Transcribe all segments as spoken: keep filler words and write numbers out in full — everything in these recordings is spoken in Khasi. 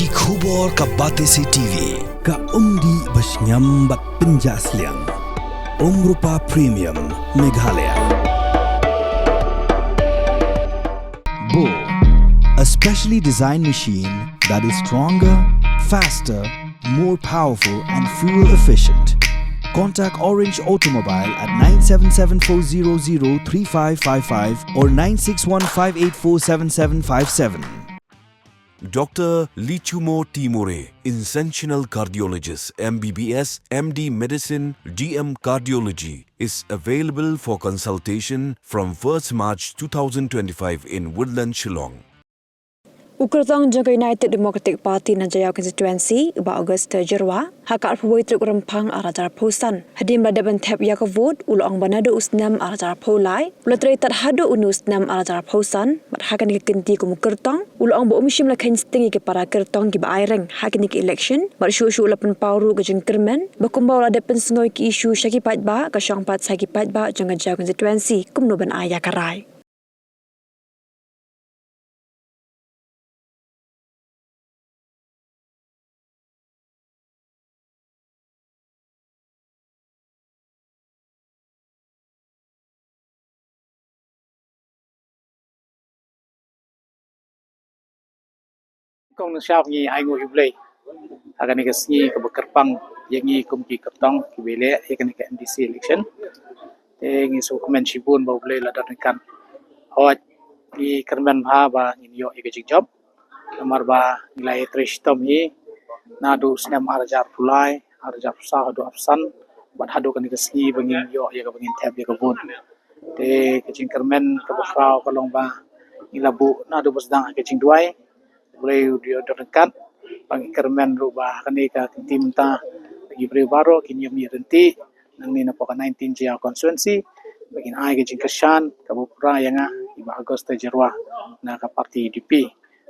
Ki khubor ka Batesi T V, ka umdih ba shngiam bad pynjah sliang. Umrupa Premium, Meghalaya. Bo, a specially designed machine that is stronger, faster, more powerful and fuel efficient. Contact Orange Automobile at nine seven seven four zero zero three five five five or nine six one five eight four seven seven five seven. Doctor Lichumo Timore, Interventional Cardiologist, M B B S, M D Medicine, D M Cardiology, is available for consultation from first March two thousand twenty-five in Woodland, Shillong. U kyrtong jong ka United Democratic Party na Jaïaw Constituency, u Bah August Jyrwa, ha ka arphew wei tarik u Rymphang arhajar arphew san. Hadien ba la dep ban thep ïa ka vote, u la ong ba naduh u snem arhajar arphew lai u la trei tad haduh une u snem arhajar arphew san, bad ha kane ka kynti kum u kyrtong u la ong ba um shym la kheiñ sting ïa ki para kyrtong kiba aireng ha kine ki election, bad shuh shuh u la pynpaw ruh ka jingkyrmen ba kumba u la dep pynsngew ïa ki issue sha ki paidbah, ka shong pat sha ki paidbah jong ka Jaïaw Constituency kumno ban ai ïa ka rai. Kong, nangshwa ngi ai nguh ïa U Blei ha kane ka sngi kaba kyrpang ïa ngi kum ki kyrtong kiba ïaleh ïa kane ka M D C election. Te ngi sngewkmen shibun ba U Blei la don ryngkat. Hooid, ngi kyrmen bha ba ngin ïoh ïa ka jingjop. Namar ba ngi la ïatrei shitom hi naduh snem arhajar arphew lai, arhajar arphew saw haduh arphew san, bad haduh kane ka sngi ba ngin ïoh ïa kaba ngin thep ïa ka vote. Te ka jingkyrmen kaba khraw ka long ba ngi la buh naduh ba sdang ha ka jingduwai. U Blei u dei u don ryngkat. Ba ngi kyrmen ruh ba ha kane ka kynti mynta, ba ki briew baroh kin ïoh mih ryntih nangne napoh ka nineteen Jaïaw constituency, ba kin ai ka jingkyrshan kaba pura ïa nga, i Bah August Jyrwa na ka party U D P.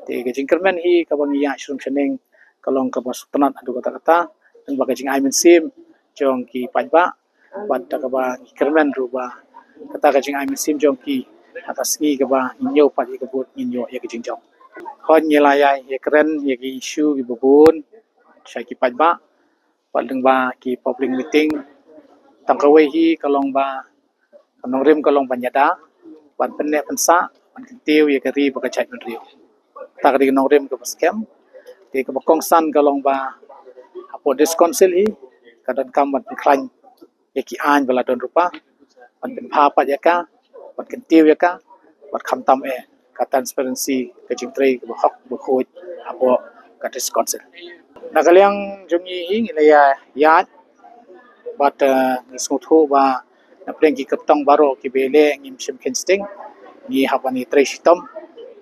Te ka jingkyrmen hi kaba ngi ïa shnong shaneng ka long kaba sngewtynnat haduh katta katta, tang ba ka jingai mynsiem jong ki paidbah, bad da kaba ngi kyrmen ruh ba kata ka jingai mynsiem jong ki, ha ka sngi kaba ngin ïoh pat ïa ka vote, ngin ïoh ïa ka jingjop. Hooid, ngi la ïa ïakren ïa ki issue kiba bun sha ki paidbah, bad lyngba ki public meeting. Tang kawei hi ka long ba ka nongrim ka long ban ïada, ban pynneh pynsah, ban kyntiew ïa ka ri bad ka jaitbynriew. Kata ka dei ka nongrim kaba skhem. Te kaba kongsan ka long ba hapoh District Council hi ka donkam ban pynkhlaiñ ïa ki aiñ ba la don rupa, ban pynbha pat ïa ka, ban kyntiew ïa ka, bad khamtam eh ka transparency, ka jingtrei kaba hok kaba khuid hapoh ka District Council. Na ka liang jong ngi hi ngi la ïa ïaid bad, eh, ngi sngewthuh ba na pdeng ki kyrtong baroh kiba ïaleh ngim shym kheiñ sting. Ngi hap ban ïatrei shitom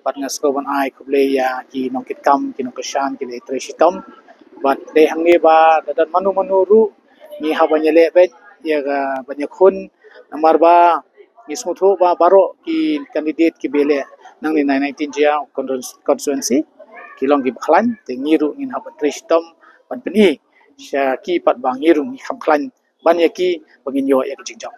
bad nga sngew ban ai khublei ïa ki nongkitkam, ki nongkyrshan ki la ïatrei shitom. Bad dei hangne ba lada don mano mano ruh ngi hap ban ïaleh beit ïa ka ban ïakhun, namar ba ngi sngewthuh ba baroh ki candidate kiba ïaleh nangne na nineteen Jaïaw constituency ki long kiba khlaiñ, te ngi ruh ngin hap ban trei shitom ban pyni sha ki pat ba ngi ruh ngi kham khlaiñ ban ïa ki ba ngin ïoh ïa ka jingjop.